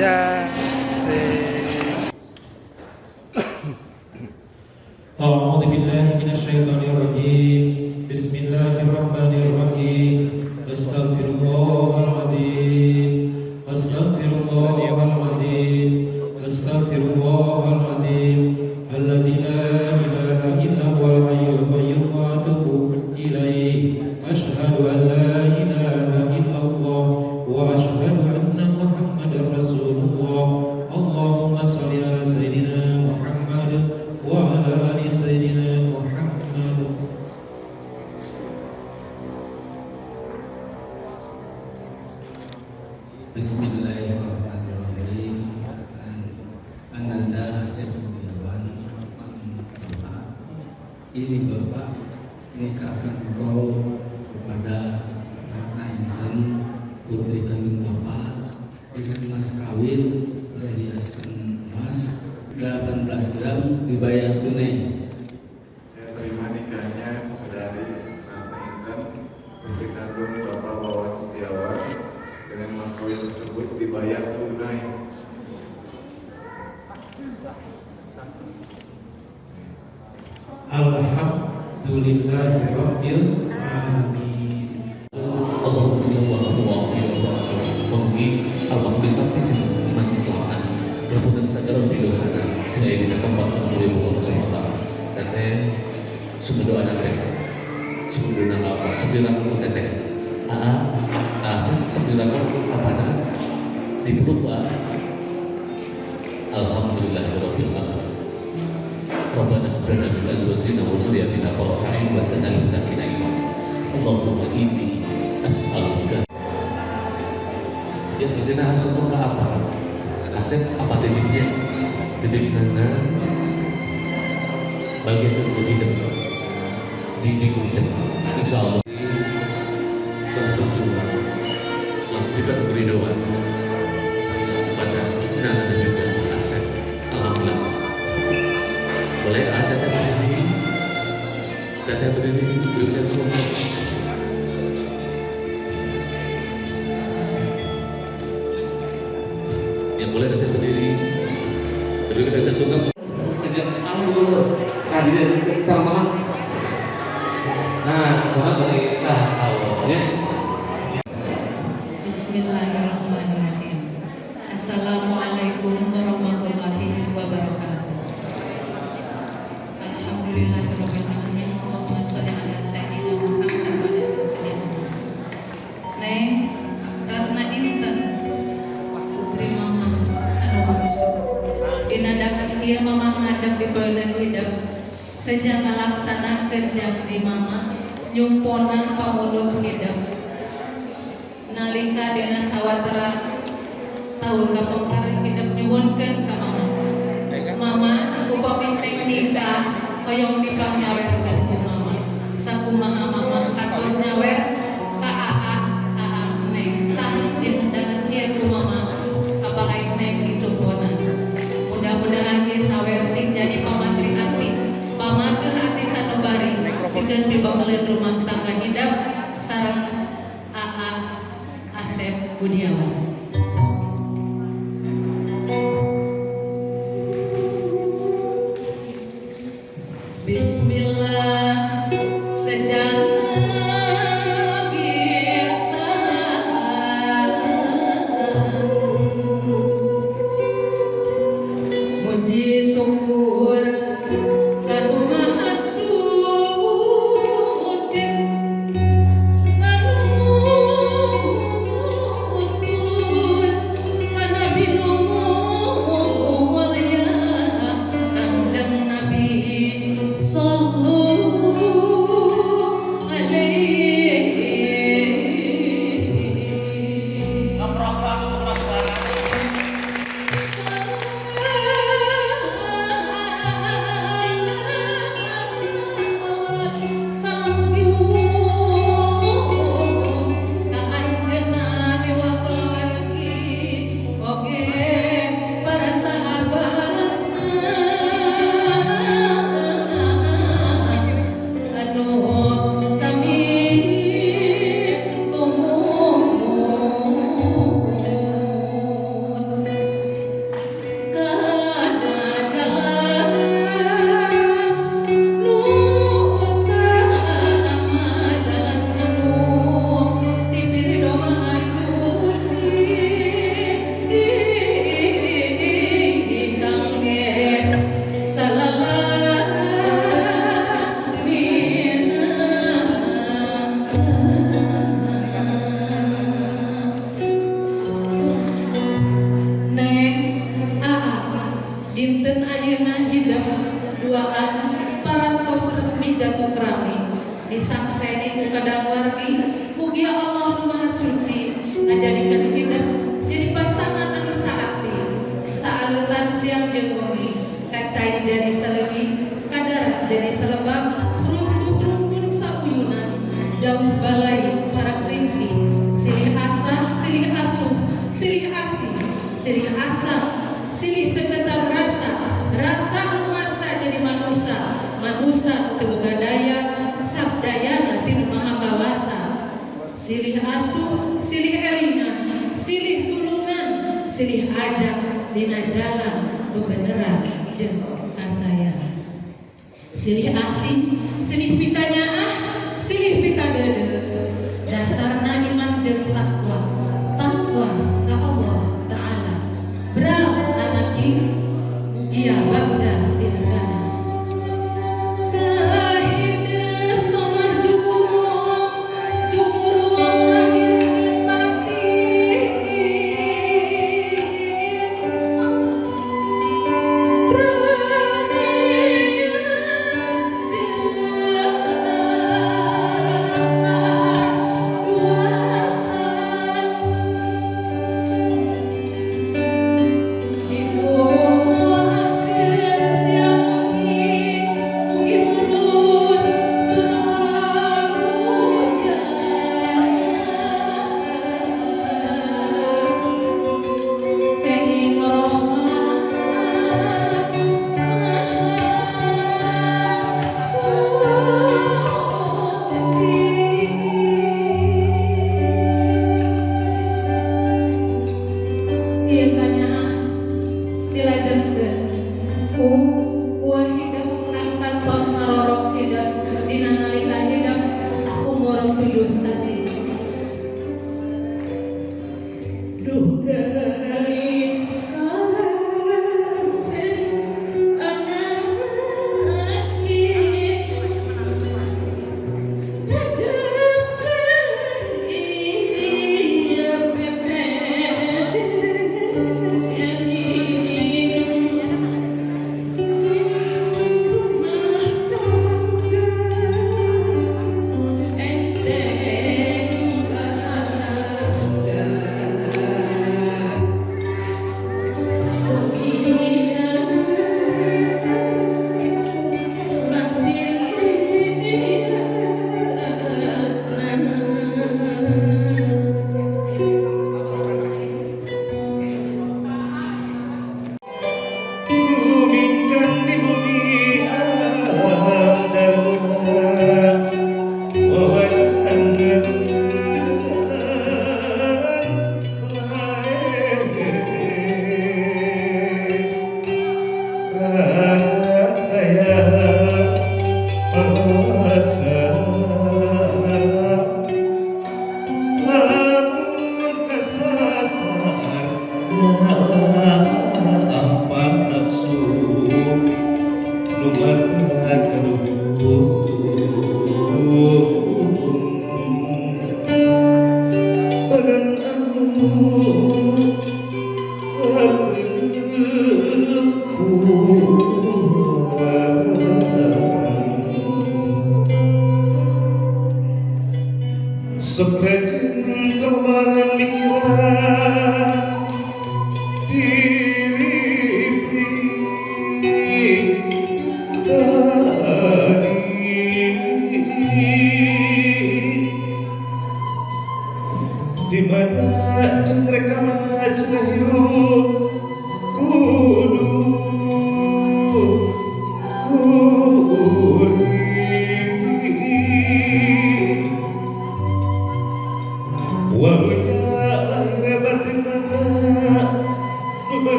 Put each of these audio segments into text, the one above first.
Ya, sip. أعوذ بالله من الشيطان الرجيم. بسم الله الرحمن الرحيم. أستغفر الله العظيم، أستغفر الله العظيم، أستغفر الله العظيم الذي لا إله إلا هو الحي القيوم وأتوب إليه. أشهد أن لا إله إلا الله وأشهد أن محمدا رسول الله. اللهم صل على سيدنا محمد وعلى آل سيدنا محمد. Bismillahirrahmanirrahim. Ananda Asep Budiawan, Bapak, ini Bapak nikahkan kau kepada Ratna Intan, putri kandung Bapak, dengan mas kawin berhiaskan emas 18 gram dibayar tunai. Saya terima nikahnya saudari Ratna Intan, putri kandung Bapak Wawan Setiawan, dengan mas kawin tersebut dibayar tunai. Alhamdulillahi Rabbil Alamin. Allahumma fil wa wa'fi wa memugi Allah tapi sing iman Islam ya pun segala dosa sehingga di tempat mulia Allah SWT. Teteh sumber doa teteh, sumber doa apa, sumber doa teteh, aa asal sumber doa apa dah dipeluk, Pak. Alhamdulillahirabbil alamin. Rabbana hab lana min azwajina wa dhurriyyatina qurrata a'yun waj'alna lil muttaqina imama. Allahumma inni as'aluka. Ya, sejenak langsung ke apa? Kasep apa titipnya? Titip nana bagian dari hidup di di Insya Allah telah berjuang, telah memberikan keridhaan kepada Nana dan juga Asep. Alhamdulillah. Boleh ada teteh berdiri, teteh berdiri, beliau semua. Yang boleh teteh berdiri, berdiri teteh sungkem. Nah, dia sama mama. Nah, sama bagi nah, awalnya. Bismillahirrahmanirrahim. Assalamualaikum warahmatullahi wabarakatuh. Alhamdulillahirabbil alamin. Allahumma sholli ala sayyidina Muhammad wa ala ali sayyidina Muhammad. Neng Ratna Intan, putri mama anu bungsu. Dina daket ieu mama ngadeg di payunan hidep sejak ngalaksanakeun janji mama nyumponan pamundut hidep nalika dina sawatara tahun kapengker hidep nyuhunkeun ka mama. Mama, upami neng nikah hoyong dipangyawerkeun ku mama sakumaha mama kantos nyawer ka aa aa neng. Tah, dina ieu ku mama kapalai neng dicumponan. Mudah-mudahan ieu sawer sing jadi pamantri ati, pamageuh ati sanubari pikeun pibakaleun rumah tangga hidep sareng Aa Asep Budiawan. Bismillah sejak kita muji syukur kanu maha suci anu utuh. Dinten ayeuna hidep duaan parantos resmi jatuh krami disakseni ku kadang wargi. Mugia Allah nu Maha Suci ngajadikeun hidep jadi pasangan anu saati, saaleutan siang jeung wengi, kacai jadi saleuwi, kadarat jadi salebak, runtut rukun sauyunan, jauh balai para rizki, silih asah, silih asuh, silih asih, silih asah, silih seketan rasa, rasa rumasa jadi manusa, manusa teu boga daya, sabdayana ti Maha Kawasa. Silih asuh, silih elingan, silih tulungan, silih ajak dina jalan bebeneran jeung kasayan. Silih asih, silih pikanyaah, silih pikadeudeuh. Dasarna iman jeung takwa, takwa ka Allah Ta'ala. Bral anaking mugia bagja tinegana. Kahidep mamah jumurung, jumurung lahir jeung batin.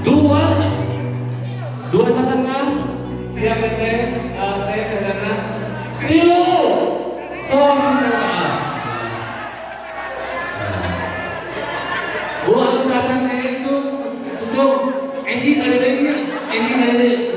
2, 2.5 siapa teh saya karena 3 so. Bu, anu kacang teh itu, cucu, Angie ada dari, Angie ada dari.